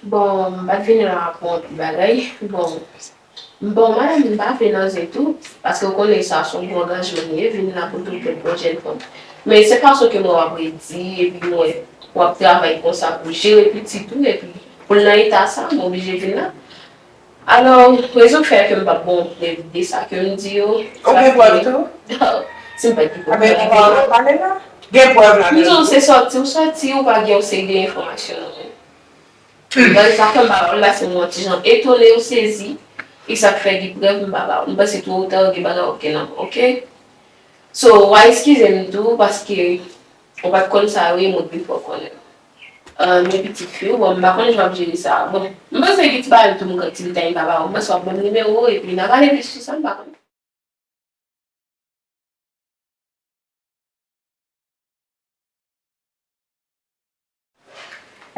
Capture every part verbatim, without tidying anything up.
Bon, m pa t vini la pou anpil bagay. Bon, bon, madanm, m pa vle nan zen tou, paske w konnen sa se yon gwo angajman li ye, vini la pou tout lòt bò jèn fanm. Men se fason ke mwen w ap redi, epi mwen w ap travay konsa pou jere pitit ou, epi pou l nan eta sa, m oblije vin la. Alò, rezon k fè ke m p ap ba w prèv de sa ke m di yo. Ou gen prèv tou? Si m pa t gen prèv. Anben, nou pa pale la. Gen prèv la. M di w se sòti, ou sòti, ou pa gen yon seri de enfòmasyon nan men. Bagay sa fè m pa ba w la, se mwen ti jan etone ou sezi. E sa k fè gen prèv m pa ba w. M panse tou ou ta gen bagay w gen nan men, oke? So, w a eskize m tou, paske ou pa t konn sa yo ye, mwen pi fò konnen. Ah, men pitit fi w, bon, m pa konn jan w ap jere sa. Bon, m panse gen ti bagay tou m gen ti detay m pa ba w. M panse w ap ban m nimewo w, epi n a pale plis sou sa, m pa konn.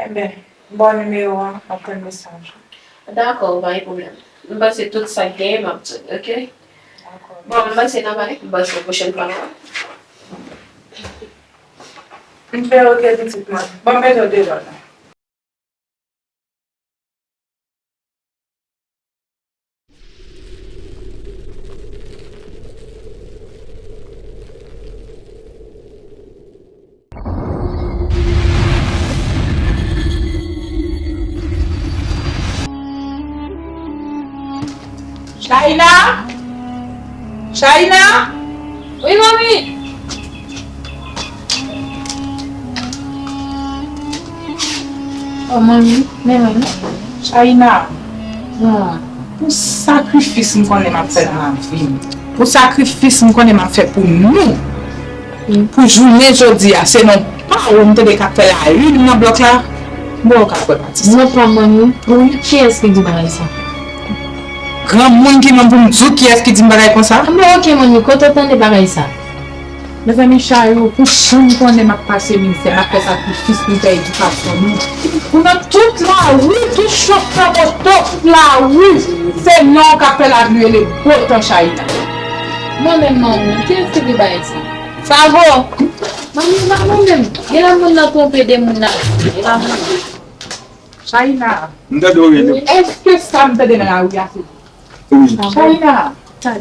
Enben, m ba w nimewo a, m ap tann mesaj ou. Dakò, pa gen pwoblèm. M panse tout sa k genyen, m ap tann, oke? Dakò. Bon, m panse n a pale, m panse pwochèn fwa n a pale. M fè oke pitit mwen. Bon, m mete w deyò la. Chayina? Chayina? Wi, manmi. Oh, manmi, men manmi. Chayina, pou sakrifis m konnen m ap fè nan lavi m, pou sakrifis m konnen m ap fè pou nou, pou jounen jodi a, se non pa ou m tande k ap fè la une nan blòk la, m wè w ka kwè pati sa. Non pa manmi. Wi. Kiyès ki di bagay sa? Granmoun ki menm pou m di w kiyès ki di m bagay konsa? Bon, oke, manmi, kote w tande bagay sa? Mezanmi, Chayou, pou jan m konnen m ap pase mizè, m ap fè sakrifis pou m fè edikasyon nou. Pou nan tout lari, tout chofè moto, tout lari, se non w k ap fè lapli rele botan, Chayina. Mwen menm, manmi, kiyès ki di bagay sa? Savo! Manmi, e pa mwen menm. Gen lè moun nan twonpe de moun nan. E pa mwen menm. Chayina. M tande w rele. Èske sa m tande nan lari a se vre? Wi. Chayina.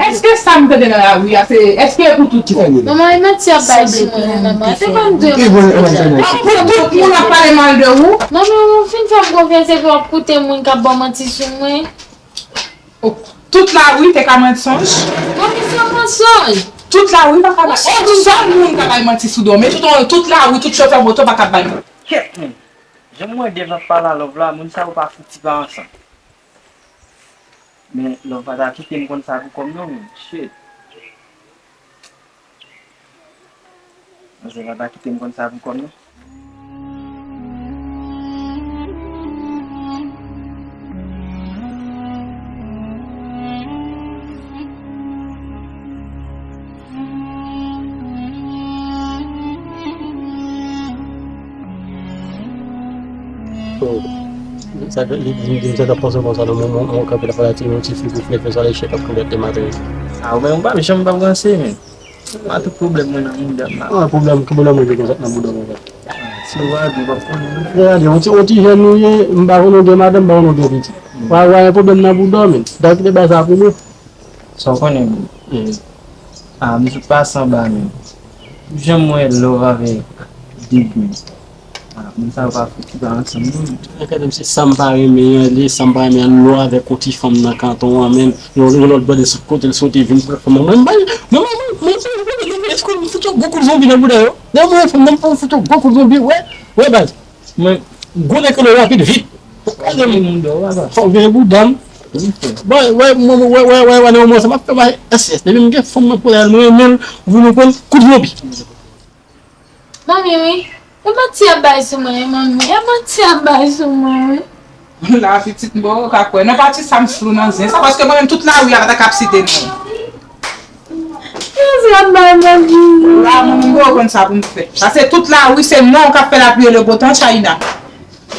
Èske sa m tande nan lari a se, èske e pou tout moun? Manman, e manti y ap bay sou mwen, manman. Se pa m dwe manti. Pou tout moun ap pale mal de ou? Manman, ou fin fè m konfyans epi w ap koute moun k ap ba w manti sou mwen. Oh, tout lari te ka mansonj? Manmi, se yon mansonj. Tout lari pa ka bay. Yon sèl moun ka bay manti sou do. Men tout, tout lari, tout chofè moto pa ka bay manti. Kèt, men. Jan m wè Dev ap pale a Love la, moun sa yo pa fouti pa ansanm. Men Love pa ta kite m konn sa pou kò m non, men. Shit. Love pa ta kite m konn sa pou kò m non. Sa fè li di m sa t ap panse konsa nan moman mwen kanpe la pale ti yon ti fi pou fè fè sa lè chèk ap konvèt de maten. A, ou menm ou pa janm p ap ranse, men. A, tout pwoblèm mwen nan mouda m la. A, pwoblèm, ki pwoblèm ou gen konsa nan mouda w konsa? Si w pa di, w p ap konnen. Gade, yon ti, yon ti jèn ou ye, m pa konnen w gen madanm, m pa konnen w gen pitit. W a, w a gen pwoblèm nan mouda w, men. Dòk, kite bay sa pou nou. Sa w konnen, a, m sot pase anba men. Jan m wè Love avèk Big men. A, moun sa yo pa fouti pa ansanm non. Gade m, se sa m pa renmen an, li sa m pa renmen an, Love avèk yon ti fanm nan kanton an menm. Yon, yon lòt bò de sot kote l soti vin pran fanm nan. Mwen, mwen, mwen, mwen, mwen, mwen, èske m fout yon gwo kout zonbi nan bouda yo? Lè m wè fanm nan, m fout yon gwo kout zonbi, wè, wè baz. Mwen, gwo nèg yo rapid vit. Fò veye bouda m. Bon, wè, mwen, wè, wè, wè, wè, nan moman sa, m ap fè bagay S S. Depi m gen fanm nan pou l, mwen renmen l, ou vin konn kout zonbi. Manmi, wi. E manti y ap bay sou mwen, wi, manmi. E manti y ap bay sou mwen, wi. La, pitit, m pa ka kwè. Nan pati sa, m flou nan zen sa, paske mwen menm, tout lari a pa ta ka ap site non. Yo se ap bay manti. La, mwen menm, m pa konn sa pou m fè. Paske tout lari, se non k ap fè lapli e le bon tan, Chayina.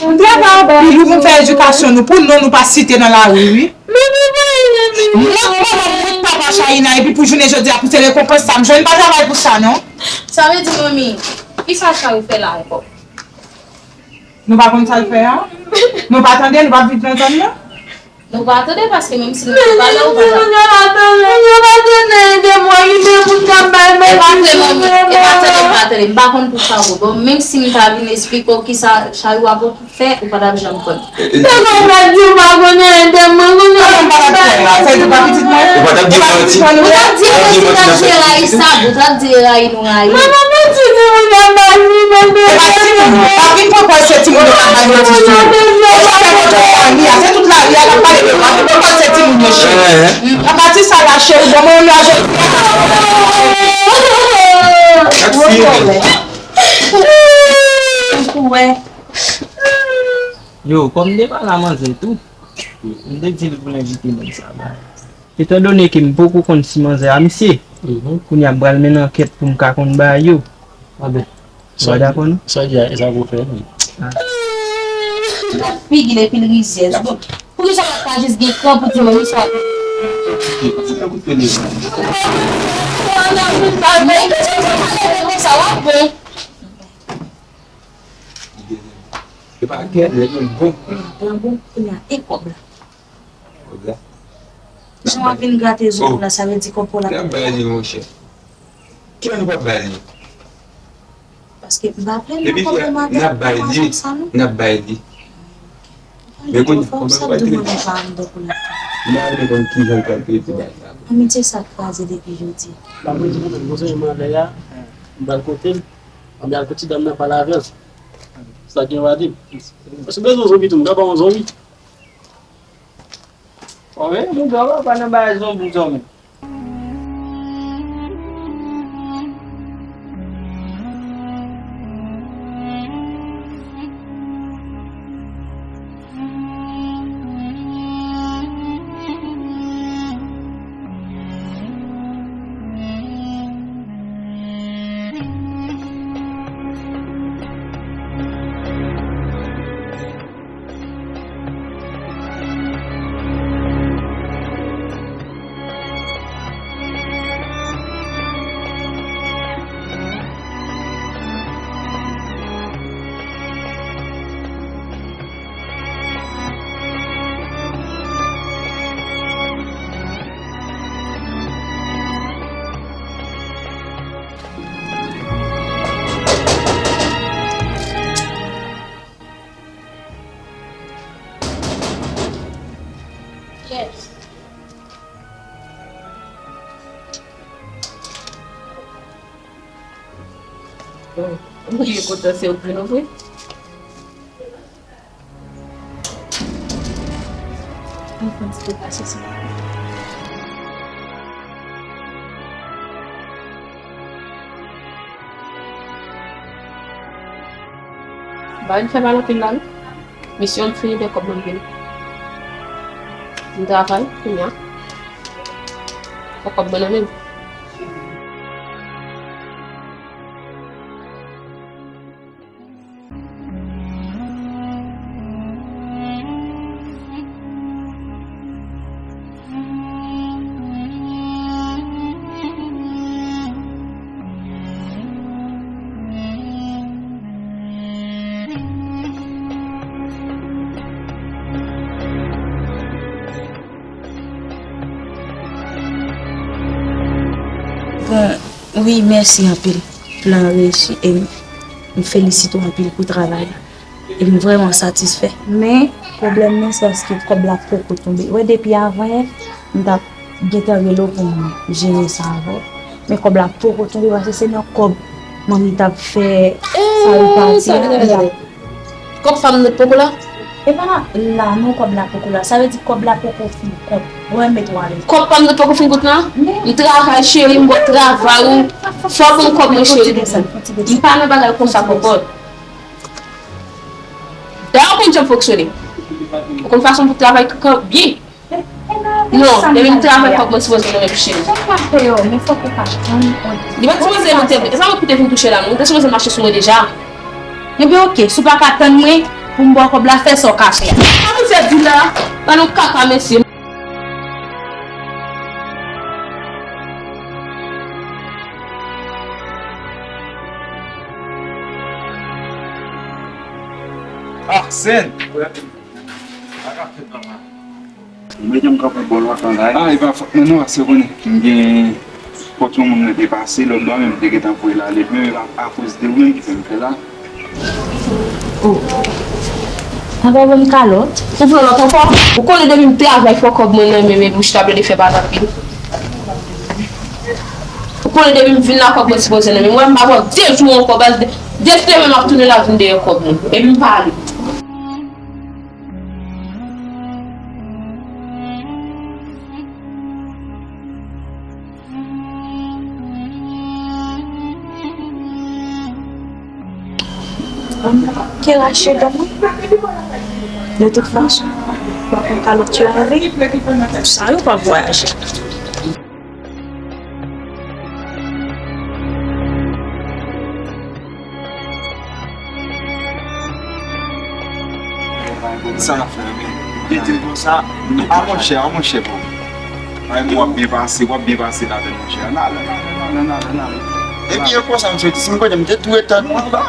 M travay anpil wi pou m fè edikasyon nou, pou non nou pa site nan lari wi. Mwen kòman m ret papa Chayina epi pou jounen jodi a pou se rekonpans sa m jwenn, m pa travay pou sa non. Sa vle di manmi, kisa Chayou fè la ankò? Nou pa konn sa l fè a? Nou pa tande, nou pa viv nan zòn nan? Nou pa tande paske menm si nou te pale, ou pa tande. Moun yo pa tande, moun yo pa tande, de mwen ki te moun k ap bay mwen. E pa tande, m pa tande, m pa tande. M pa konn pou sa, bon, menm si m ta vin esplike w kisa chari w ap fè, ou pa t ap janm konn. Te konn mèt di w pa konn anyen de mwen, kounye a ou pa t ap fè la. Sa di pa pitit mwen? Ou pa t ap di manti. Ou t ap di manti nan fè. Ou t ap di rayi sa, ou t ap di rayi nou rayi. Mwen pa manti di moun nan pa di mwen. E pa timoun, pa vin pran pòz se timoun yo k ap bay manti sou ou. Ou pa fè kontrè lari a, se tout lari a k ap pale de ou, pa vin pran pòz se timoun yo cheri. Apati sa la cheri, bon mwen menm la jodi a. Ou wè. Yo, kòm m te pale a manzè tou, m te di l pou l envite nèg sa bay. Etandone ke m poko konn si manzè a misye, kounye a m pral mennen ankèt pou m ka konn bagay yo. Anben, sa w dakò, non? Sa w di a, e sa pou w fè, wi. Figi l epi l rizyèz. Bon, poukisa w pa jis gen kran pou di mwen misye ap. Sa w ap bon. E pa kè, nèg yo bon. Nèg yo bon, kounye a, e kòb la? Kòb la? Jan w ap vin grate zo m la, sa vle di kòb pou la. N ap bay li, monchè. Kilè nou p ap bay li? Paske m pa plenn nan kòb la, madanm, n ap bay li, n ap bay li. Men kounye a, fò w sa di mwen pa anndan pou la. M pa renmen konn kijan l kalkile ti bagay sa. Amitye sa kraze depi jodi. Ba mwen di mwen menm, gon zanmi mwen anlè a, m pral kote l. Anben al kot ti dam nan pale avè l. Sa gen w a di. Si w bezwen yon zonbi tou, m ka ba w yon zonbi. Bon, men, moun sa pa nan bagay zonbi, zonbi. Yes. Bon, m byen kontan se ou k vin ouvri. Ann pran ti pòt la, chèche. M pa vin fè mal anpil la, non. Misyon m fini, men kòb mwen vini. M travay, kounye a. Fò kòb mwen nan men m. Bon, wi, mèsi anpil. Plan an reyisi e m, m felisite w anpil pou travay la. E m vrèman satisfè. Men, pwoblèm nan, se paske kòb la poko tonbe. Ou wè, depi avanyè, m t ap gentan rele w pou m jere sa avè w. Men kòb la poko tonbe, paske se nan kòb manmi t ap fè sa yo pati a, li t ap Kòb pa m nan poko la? E pa la non, kòb la poko la. Sa vle di kòb la poko fin kont. Ou wè m met w alèz. Kòb pa m nan poko fin kont la? M travay cheri, m gon travay ou. Fò w ban m kòb mwen cheri. M pa nan bagay konsa poko. Dayè ou konn jan m fonksyone. Ou konn fason pou travay byen. Non, depi m travay kòb mwen sipoze nan men m cheri. Li pa t sipoze, mwen te, e sa mwen ki te vin touche la, non, li te sipoze mache sou mwen deja. Ebyen oke, si w pa ka tann mwen pou m ba w kòb la, fè sa w ka fè a. Sa misye di la, pa nan kaka mesye. Zen! Mwen menm k ap bò lòt an la. Ah, e pa fòt mwen non, paske w konnen, m gen kont yon moun mwen te pase lòt bò, men m te gentan voye l ale, men e pa akoz de ou menm ki fè m fè la. Oh. Sa pa ban m kalòt? Ou vle lòt ankò? Ou konnen depi m travay fò kòb mwen nan men, men bouch la plede fè patat vin. Ou konnen depi m vin la kòb mwen sipoze nan men m. Wè m pa pran de jou ankò, baz de, de semenn m ap tounen la vin dèyè kòb mwen. Epi m pa ale. Ke rache dan mwen. De tout fason, m ap pran kalòt yo anlè. Sa yo pa vwayaje. Sa n ap fè, men? Li di m konsa, a monchè, a monchè, bon. Ay, w ap byen pase, w ap byen pase ladan, monchè. N ale, n ale, n ale, n ale, n ale. Epi, e konsa, m soti, si m konnen, m te tou ret tann ou anba.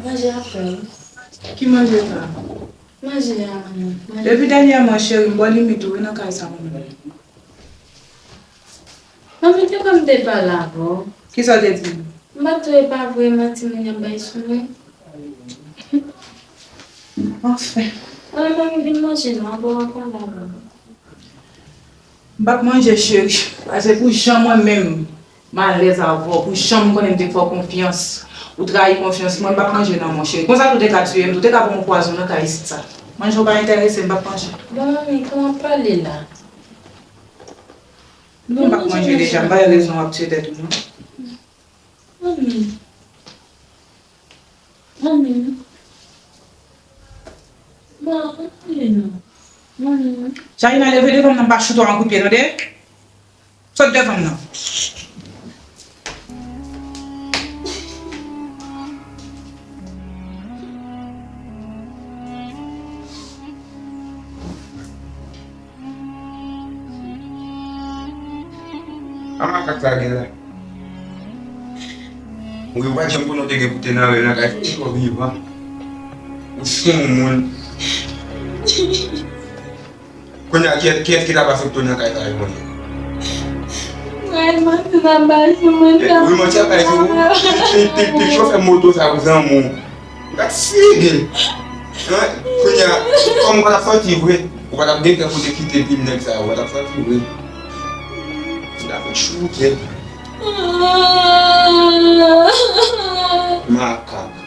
Manje a frè m. Ki manje sa? Manje a, manje. Depi dènyèman, cheri, m bò limit ou wi nan kay sa mwen menm. Manmi, te kwè m te pale avè w. Kisa w te di m? M pa t wè, e pa vre, manti moun y ap bay sou mwen. Anfen. Mwen menm vin manje non, apre w ap pale avè m. M p ap manje, cheri. Paske pou jan mwen menm m alèz avè w, pou jan m konnen m te fè w konfyans, ou trayi konfyans mwen, m p ap manje non, mon cheri. Konsa tou te ka tiye m, tou te ka ban m pwazon nan kay isit sa. Manje w pa enterese m, m p ap manje. Bon, manmi, kòman w pale la? Non, m p ap manje deja, m pa gen rezon w ap tiye tèt ou non. Manmi. Manmi. Bon, antre non. Manmi. Jaïna, leve devan m nan, m pa choute w an kout pye, tande? Sot devan m nan. A makak sa gen la. Ou yo pa janm konnen w te gen pou te nan rèl nan kay fò ou vivan. Ou se yon moun. Kounye a, kiyès, kiyès ki ta pase pou tou nan kay sa yo kounye a? Mwen, mwen, se nan bay sou mwen. Wi, mwen, se bay sou ou. Te, te, te chofè moto sa pou zanmi w. Gad figi l. Hein? Kounye a, kòm ou pa t ap sòti vre, ou pa t ap gen tan pou te kite pil nèg sa yo, ou pa t ap sòti vre. Ou ta fè choute. Makak.